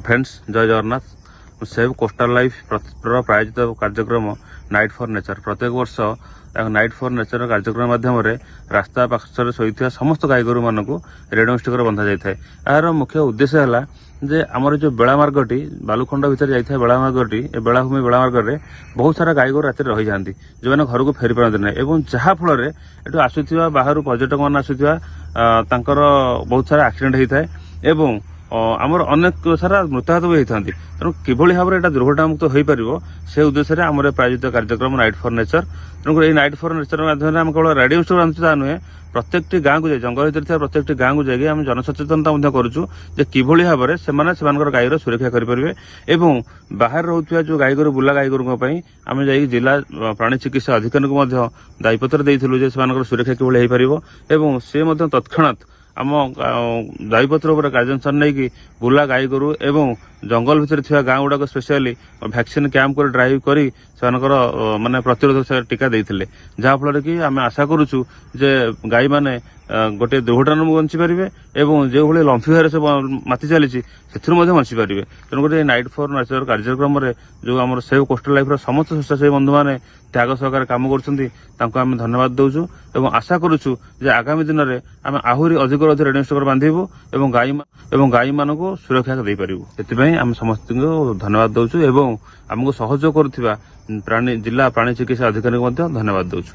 Friends, ଜୟ Jagannath. Save coastal life ର ପ୍ରାୟୋଜିତ କାର୍ଯ୍ୟକ୍ରମ ନାଇଟ୍ ଫର୍ ନେଚର, ପ୍ରତ୍ୟେକ ବର୍ଷ ନାଇଟ୍ ଫର୍ ନେଚର କାର୍ଯ୍ୟକ୍ରମ ମାଧ୍ୟମରେ ରାସ୍ତା ପାର୍ଶ୍ୱରେ ଶୋଇଥିବା ସମସ୍ତ ଗାଈଗୋରୁମାନଙ୍କୁ ରେଡ଼ିୟମ୍ ଷ୍ଟିକର ବନ୍ଧା ଯାଇଥାଏ। ଏହାର ମୁଖ୍ୟ ଉଦ୍ଦେଶ୍ୟ ହେଲା ଯେ ଆମର ଯେଉଁ ବେଳାମାର୍ଗଟି, ବାଲୁଖଣ୍ଡ ଭିତରେ ଯାଇଥିବା ବେଳାମାର୍ଗଟି, ଏ ବେଳାଭୂମି ବେଳାମାର୍ଗରେ ବହୁତ ସାରା ଗାଈଗୋରୁ ରାତିରେ ରହିଯାଆନ୍ତି, ଯେଉଁମାନେ ଘରକୁ ଫେରି ପାରନ୍ତି ନାହିଁ ଏବଂ ଯାହାଫଳରେ ଏଠୁ ଆସୁଥିବା ବାହାରୁ ପର୍ଯ୍ୟଟକମାନେ ଆସୁଥିବା ତାଙ୍କର ବହୁତ ସାରା ଆକ୍ସିଡେଣ୍ଟ ହେଇଥାଏ ଏବଂ ଆମର ଅନେକ ସାରା ମୃତାହତ ବି ହେଇଥାନ୍ତି। ତେଣୁ କିଭଳି ଭାବରେ ଏଇଟା ଦୁର୍ଘଟଣାମୁକ୍ତ ହୋଇପାରିବ, ସେ ଉଦ୍ଦେଶ୍ୟରେ ଆମର ଏ ପ୍ରାୟୋଜିତ କାର୍ଯ୍ୟକ୍ରମ ନାଇଟ୍ ଫର୍ ନେଚର। ତେଣୁକରି ଏଇ ନାଇଟ୍ ଫର୍ ନେଚର ମାଧ୍ୟମରେ ଆମେ କେବଳ ରେଡ଼ିୟମ୍ ଷ୍ଟିକର ବାନ୍ଧୁଛୁ ତାହା ନୁହେଁ, ପ୍ରତ୍ୟେକଟି ଗାଁକୁ ଯାଇ, ଜଙ୍ଗଲ ଭିତରେ ଥିବା ପ୍ରତ୍ୟେକଟି ଗାଁକୁ ଯାଇକି ଆମେ ଜନସଚେତନତା ମଧ୍ୟ କରୁଛୁ ଯେ କିଭଳି ଭାବରେ ସେମାନେ ସେମାନଙ୍କର ଗାଈର ସୁରକ୍ଷା କରିପାରିବେ। ଏବଂ ବାହାରେ ରହୁଥିବା ଯେଉଁ ଗାଈଗୋରୁ, ବୁଲା ଗାଈଗୋରୁଙ୍କ ପାଇଁ ଆମେ ଯାଇକି ଜିଲ୍ଲା ପ୍ରାଣୀ ଚିକିତ୍ସା ଅଧିକାରୀଙ୍କୁ ମଧ୍ୟ ଦାୟୀପତ୍ର ଦେଇଥିଲୁ ଯେ ସେମାନଙ୍କର ସୁରକ୍ଷା କିଭଳି ହେଇପାରିବ। ଏବଂ ସେ ମଧ୍ୟ ତତ୍କ୍ଷଣାତ୍ ଆମ ଦାୟୀପତ୍ର ଉପରେ କାର୍ଯ୍ୟାନୁଷ୍ଠାନ ନେଇକି ବୁଲା ଗାଈଗୋରୁ ଏବଂ ଜଙ୍ଗଲ ଭିତରେ ଥିବା ଗାଁ ଗୁଡ଼ାକ ସ୍ପେଶିଆଲି ଭ୍ୟାକ୍ସିନ୍ କ୍ୟାମ୍ପ କରି, ଡ୍ରାଇଭ୍ କରି ସେମାନଙ୍କର ମାନେ ପ୍ରତିରୋଧକ ଟୀକା ଦେଇଥିଲେ, ଯାହାଫଳରେ କି ଆମେ ଆଶା କରୁଛୁ ଯେ ଗାଈମାନେ ଗୋଟିଏ ଦୁର୍ଘଟଣାରୁ ବଞ୍ଚିପାରିବେ ଏବଂ ଯେଉଁଭଳି ଲମ୍ଫି ଭାଇରସ ମାତି ଚାଲିଛି, ସେଥିରୁ ମଧ୍ୟ ବଞ୍ଚିପାରିବେ। ତେଣୁକରି ଏହି ନାଇଟ୍ ଫର୍ ନେଚର କାର୍ଯ୍ୟକ୍ରମରେ ଯେଉଁ ଆମର ସେଭ୍ କୋଷ୍ଟାଲ ଲାଇଫର ସମସ୍ତ ସ୍ୱେଚ୍ଛାସେବୀ ବନ୍ଧୁମାନେ ତ୍ୟାଗ ସହକାରେ କାମ କରୁଛନ୍ତି, ତାଙ୍କୁ ଆମେ ଧନ୍ୟବାଦ ଦେଉଛୁ ଏବଂ ଆଶା କରୁଛୁ ଯେ ଆଗାମୀ ଦିନରେ ଆମେ ଆହୁରି ଅଧିକରୁ ଅଧିକ ରେଡ଼ିୟମ୍ ଷ୍ଟିକର ବାନ୍ଧିବୁ ଏବଂ ଗାଈମାନଙ୍କୁ ସୁରକ୍ଷା ଦେଇପାରିବୁ। ସେଥିପାଇଁ ଆମେ ସମସ୍ତଙ୍କୁ ଧନ୍ୟବାଦ ଦେଉଛୁ ଏବଂ ଆମକୁ ସହଯୋଗ କରୁଥିବା ଜିଲ୍ଲା ପ୍ରାଣୀ ଚିକିତ୍ସା ଅଧିକାରୀଙ୍କୁ ମଧ୍ୟ ଧନ୍ୟବାଦ ଦେଉଛୁ।